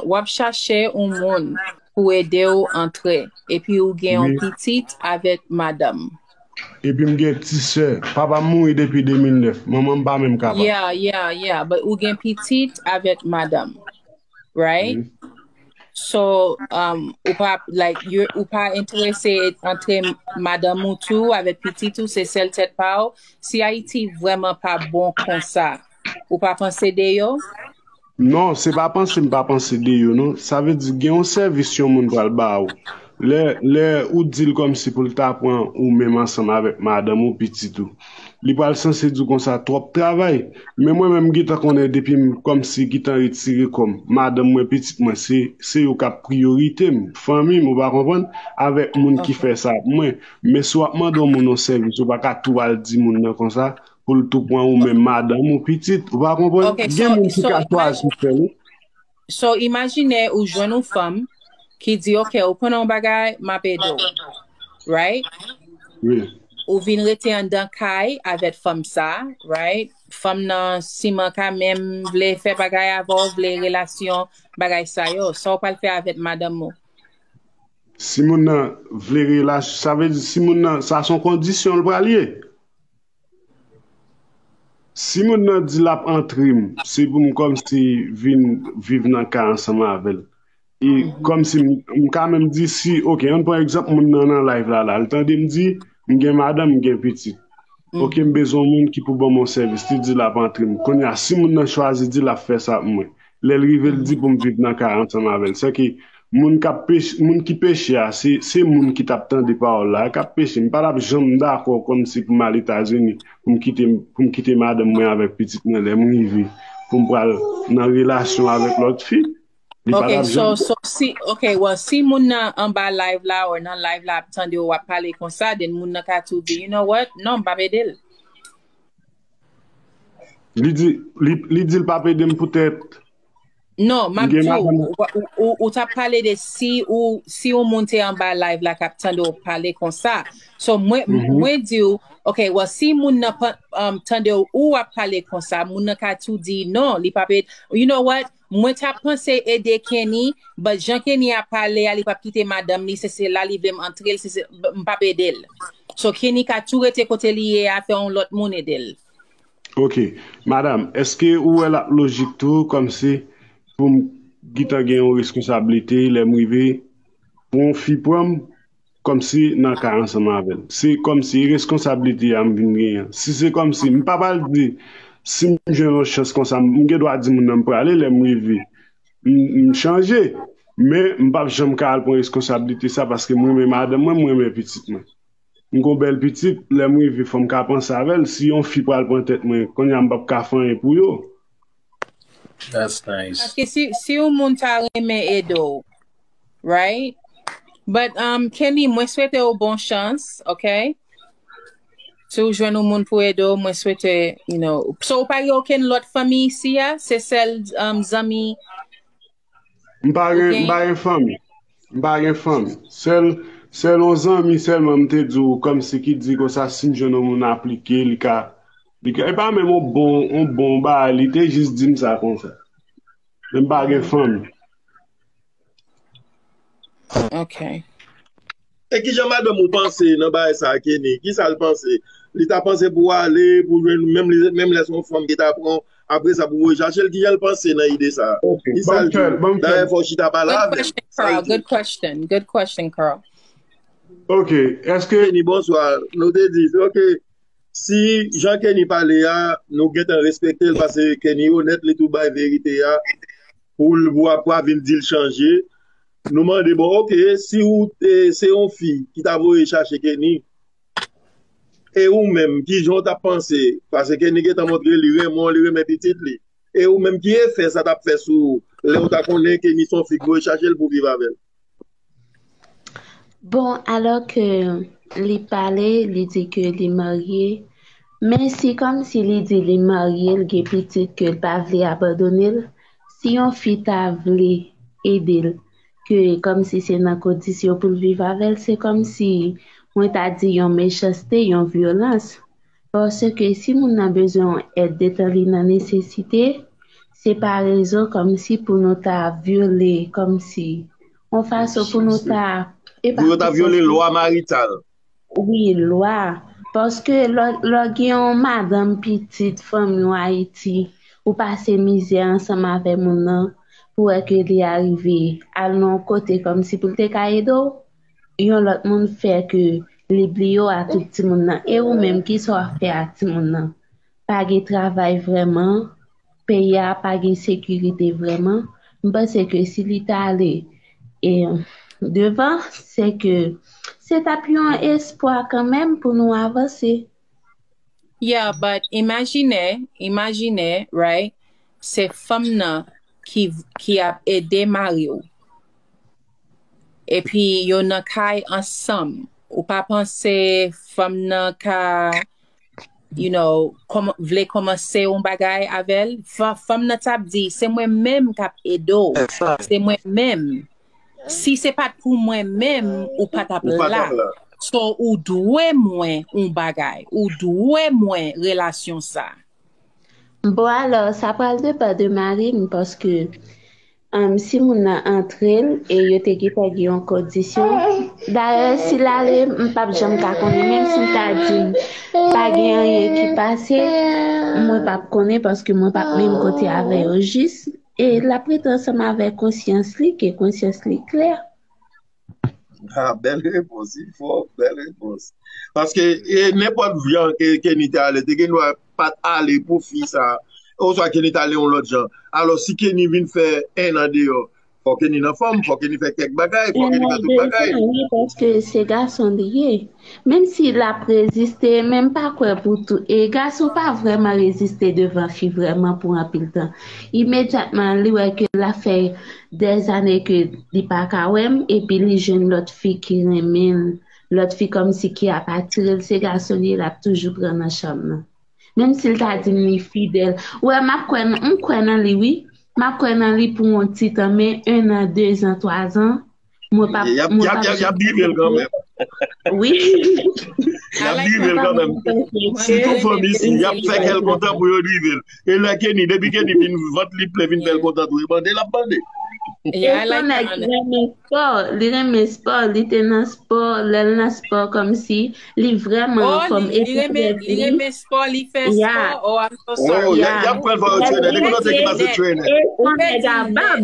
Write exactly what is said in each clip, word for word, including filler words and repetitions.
w ap chache yon moun pou ede w antre, epi ou gen yon pitit avèk madanm. Epi m gen ti sè. Papa m mouri depi de mil nèf. Manman m pa menm kapab. Yeah, yeah, yeah. But ou gen pitit avèk madanm. Right? So, um, ou pa, like, you, ou pa enterese antre madanm ou tou avèk pitit ou, se sèl tèt pa w. Si Ayiti vrèman pa bon konsa, ou pa panse de yo? Non, se pa panse m pa panse de yo, non. Sa vle di gen yon sèvis yon moun pral ba ou. Lè, lè ou di l kòmsi pou l ta pran ou menm ansanm avèk madanm ou, pitit ou. Li pral sanse di w konsa twòp travay. Men mwen menm m gentan konnen depi m kòmsi gentan retire kò m. Madanm mwen, pitit mwen, se, se yo k ap priyorite m. Fanmi m, ou pa konprann? Avèk moun ki fè sa pou mwen. Men si w ap mande yon moun yon sèvis, ou pa ka tou al di moun nan konsa, pou l tou pran ou menm madanm ou pitit. Ou pa konprann? Gen moun ki ka chwazi fè l. So, imajine ou jwenn yon fanm ki di, "Ok, ou konnen yon bagay, m ap ede w." Right? Wi. Ou vin rete anndan kay avèk fanm sa, right? Fanm nan siman ka menm vle fè bagay avè w, vle relasyon, bagay sa yo. Sa w pral fè avèk madanm ou? Si moun nan vle relasyon, sa vle di si moun nan, sa se yon kondisyon l pral ye. Si moun nan di l ap antre m, se pou m kòmsi vin viv nan kay ansanm avè l. E kòmsi m, m ka menm di si, ok, ann pran egzanp moun nan nan live la la, l tande m di, m gen madanm, m gen pitit. Ok, m bezwen yon moun ki pou ban m yon sèvis, li di l ap antre m. Kounye a, si moun nan chwazi di l ap fè sa pou mwen, lè l rive l di pou m viv nan kay ansanm avè l, sèke moun k ap peche, moun ki peche a, se, se moun ki t ap tande pawòl la, k ap peche. M pa t ap janm dakò kòmsi pou m al Etazini, pou m kite, pou m kite madanm mwen avèk pitit mwen lè m rive, pou m pral nan relasyon avèk lòt fi. Li pa t Ok, ap so, janm. So, si, ok, well, si moun nan anba live la, or nan live la ap tande w ap pale konsa, then moun nan ka tou di, "You know what? Non, m p ap ede l." Li di, li, li di l p ap ede m poutèt. Non, m ap Gen di w, madanm. Ou, ou, ou, ou t ap pale de si ou, si yon moun te anba live la k ap tande w pale konsa. So, mwen, mwen di w, ok, well, si moun nan pa, um, tande w, ou ap pale konsa, moun nan ka tou di, "Non, li p ap ede." You know what? Mwen t ap panse ede Kenny, but jan Kenny ap pale a, li p ap kite madanm li, se, se la li vle m antre l, se, se, m p ap ede l. So, Kenny ka tou rete kote li ye a, fè yon lòt moun ede l. Ok, madanm, èske ou wè l ap lojik tou, kòmsi pou m gentan gen yon reskonsablite lè m rive, pou yon fi pran m, kòmsi nan kay ansanm avè l? Se kòmsi reskonsablite a m vin genyen. Si se kòmsi, m pa pral di, si m jwenn yon chans konsa, m gen dwa di moun nan m prale lè m rive. M, m chanje, men m p ap janm ka al pran reskonsablite sa, paske m renmen madanm mwen, m renmen pitit mwen. M gon bèl pitit, lè m rive, fò m ka panse avè l. Si yon fi pral pran tèt mwen, kounye a m p ap ka fè anyen pou yo. That's nice. Paske si, si yon moun ta renmen ede w, right? But, um, Kenny, mwen swete w bon chans, ok? Si w jwenn yon moun pou ede w, mwen swete, you know. So, ou pa gen okenn lòt fanmi isi a? Se sèl, um, zanmi M pa gen, m pa gen fanmi. M pa gen fanmi. Sèl, sèl yon zanmi sèlman m te di w, kòmsi ki di konsa, si m jwenn yon moun aplike, li ka, li ka, e pa menm yon bon, yon bon bagay, li te jis di m sa konsa. Men m pa gen fanmi. Ok. E kijan madanm ou panse nan bagay sa a, Kenny? Kisa l panse? Li ta panse pou w ale, pou jwenn, menm li, menm lè se yon fanm ki ta pran, apre sa pou voye chache l, kijan l panse nan ide sa a? Ok, Kisa ban m l di fè, w? ban m fè. Dayè, fò w chita pale Good avè l. Question, Sa l Carl. di w. Good question, good question, Carl. Ok, èske Kenny, bonswa. Nou te di, ok, si jan Kenny pale a, nou gentan respekte l, paske Kenny onèt, li tou bay verite a, pou l, pou a, pou a vin di l chanje. Nou mande, bon, ok, si ou te, se yon fi ki ta voye chache Kenny, e ou menm, kijan w t ap panse? Paske Kenny gentan montre li renmen w, li renmen pitit li. E ou menm, ki efè sa t ap fè sou ou lè w ta konnen Kenny se yon fi k voye chache l pou viv avè l? Bon, alò ke li pale, li di ke li marye, men si kòmsi li di li marye, l gen pitit ke l pa vle abandone l, si yon fi ta vle ede l, ke kòmsi se nan kondisyon pou l viv avè l, se kòmsi mwen ta di yon mechanste, yon vyolans. Paske si moun nan bezwen yon èd detan li nan nesesite, se pa rezon kòmsi pou nou ta vyole, kòmsi, yon fason pou nou ta, e pa Pou yo ta vyole lwa marital. Wi, lwa. Paske lè w gen yon madanm, pitit, fanmi w Ayiti, ou pase mizè ansanm avè moun nan, pou wè ke li arive al nan yon kote kòmsi pou l te ka ede w, yon lòt moun fè ke li bliye w a tout timoun nan. E ou menm, kisa w ap fè ak timoun nan? Pa gen travay vrèman, peyi a pa gen sekirite vrèman. M panse ke si li ta ale e devan, se ke se t ap yon espwa kanmenm pou nou avanse. Yeah, but imajine, imajine, right? Se fanm nan ki ki ap ede mari w. Epi yo nan kay ansanm. Ou pa panse fanm nan ka, you know, kòman, vle kòmanse yon bagay avè l? Fa- Fanm nan t ap di, se mwen menm k ap ede w. Se mwen menm. Si se pa t pou mwen menm, ou pa t ap Ou pa t la. ap la. So, ou dwe mwen yon bagay. Ou dwe mwen relasyon sa. Bon, alò, sa pral depann de mari m, paske um, si moun nan antre l e yo te gentan gen yon kondisyon, dayè, si l ale, m p ap janm ka konnen, menm si l ta di m pa gen anyen ki pase, mwen p ap konnen paske mwen p ap menm kote avè yo jis, e l ap rete ansanm avè konsyans li, ke konsyans li klè. Ah, bèl repons, wi, fò, bèl repons. Paske e, nenpòt jan ke Kenny te ale, te gen dwa pa t ale pou fi sa, oswa Kenny t ale yon lòt jan. Alò, si Kenny vin fè en an deyò, fò Kenny nan fòm, fò Kenny fè kèk bagay, fò Kenny fè tout bagay. Wi, paske se gason li ye. Menm si l ap reziste, men m pa kwè pou tou. E gason pa vrèman reziste devan fi vrèman pou anpil tan. Imedyatman, li wè ke l ap fè dèzane ke li pa ka wè m, epi li jwenn lòt fi ki renmen l, lòt fi kòmsi ki ap atire l, se gason li ye, l ap toujou pran nan cham nan. Menm si l ta di m li fidèl. Wè, m ap kwè, m kwè nan li, wi. M ap kwè nan li pou yon ti tan, men en an, de zan, twa zan, mwen p ap, Y ap, mwen y ap, p ap y ap drive l kanmenm. Wi. Y ap drive l kanmenm. Sitou fanmi, y ap fè kè l kontan pou yo drive l. E lè Kenny, depi Kenny vin vant li ple, vin fè l kontan tou, e bande, l ap bande. E se yon nèg ki renmen spò, li renmen spò, li te nan spò, lè l nan spò, kòmsi li vrèman Oh, anfòm. li, li renmen, li renmen spò, li fè Yeah. spò. Oh, I'm so Oh, sorry. y a- y ap pran l fè yon trennen. Depi nou te ki pase trennen. E se yon nèg a bab.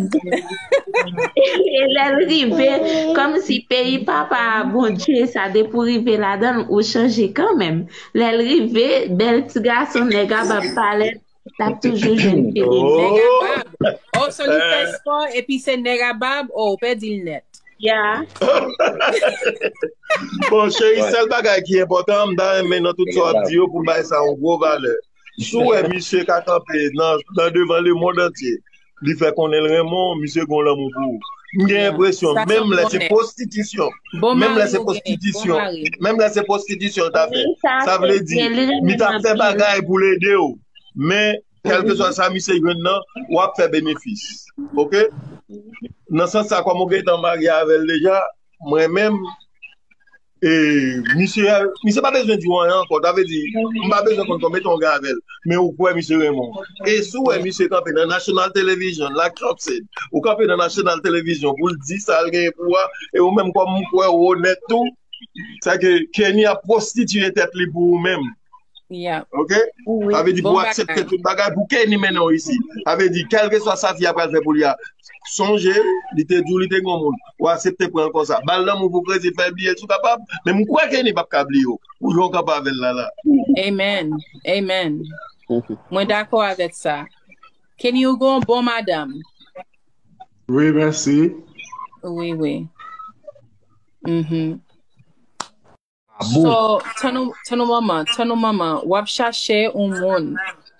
E lè l rive, kòmsi peyi papa Bondye sa, depi w rive ladan l, ou chanje kanmenm. Lè l rive, bèl ti gason, nèg a bab palè, l ap toujou jwenn Kenny. Nèg a bab. Oh, so li fè spò, epi se nèg a bab, oh, ou pèdi l nèt. Yeah. Bon, cheri, sèl bagay ki enpòtan, m ta renmen nan tout sa w ap di yo pou m bay sa yon gwo valè. Si w wè misye ka kanpe nan, nan devan lemonn antye, li fè konnen l renmen w, misye gen lanmou pou ou. M gen enpresyon, menm lè se pwostitisyon, menm lè se pwostitisyon, menm lè se pwostitisyon l ta fè, sa vle di, li ta fè bagay pou l ede w. Men, kèlkeswa sa misye jwenn nan, w ap fè benefis. Oke? Nan sans sa, kòm ou gentan marye avè l deja, mwen menm, e, misye, misye pa bezwen di w anyen ankò. Sa vle di, m pa bezwen konn kòman, meton w gen avè l. Men ou kwè misye renmen w. E si w wè misye kanpe nan national television, like Trump said, ou kanpe nan national television pou l di sa l genyen pou w a, e ou menm kòm m kwè ou onèt tou, sa ke Kenny ap pwostitiye tèt li pou ou menm. Yeah. Oke? Sa vle di pou w aksepte tout bagay pou Kenny mennen w isi. Sa vle di, kèlkeswa sa fi a pral fè pou li a, sonje, li te di w li te gen yon moun. Ou aksepte pran l konsa. Ba l lanmou pou krezi, fè l bliye l si w kapab. Men m kwè Kenny p ap ka bliye w. Ou jan w kanpe avè l la la. Amen. Amen. Mwen dakò avèk sa. Kenny, ou gon bon madanm. Wi, mèsi. Wi, wi. Mhm. So, tann yon, tann yon moman, tann yon moman, w ap chache yon moun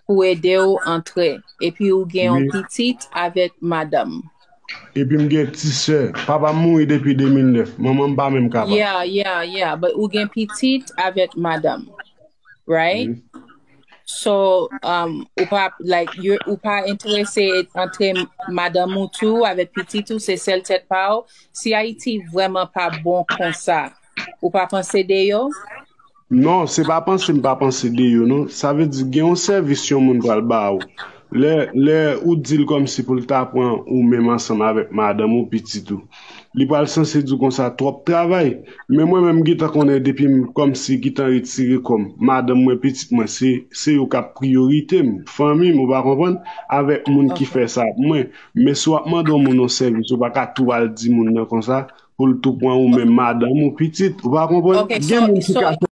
pou ede w antre, epi ou gen yon pitit avèk madanm. Epi m gen ti sè. Papa m mouri depi de mil nèf. Manman m pa menm kapab. Yeah, yeah, yeah. But ou gen pitit avèk madanm. Right? So, um, ou pa, like, you, ou pa enterese antre madanm ou tou avèk pitit ou, se sèl tèt pa w. Si Ayiti vrèman pa bon konsa, ou pa panse de yo? Non, se pa panse m pa panse de yo, non. Sa vle di, gen yon sèvis yon moun pral ba ou. Lè, lè ou di l kòmsi pou l ta pran ou menm ansanm avèk madanm ou, pitit ou, li pral sanse di w konsa twòp travay. Men mwen menm, m gentan konnen depi m kòmsi gentan retire kò m, madanm mwen, pitit mwen, se, se yo k ap priyorite m, fanmi m, ou pa konprann, avèk moun ki fè sa ap mwen. Men si w ap mande yon moun yon sèvis, ou pa ka tou al di moun nan konsa pou l tou pran ou menm, madanm ou, pitit, ou pa konprann? Gen moun ki ka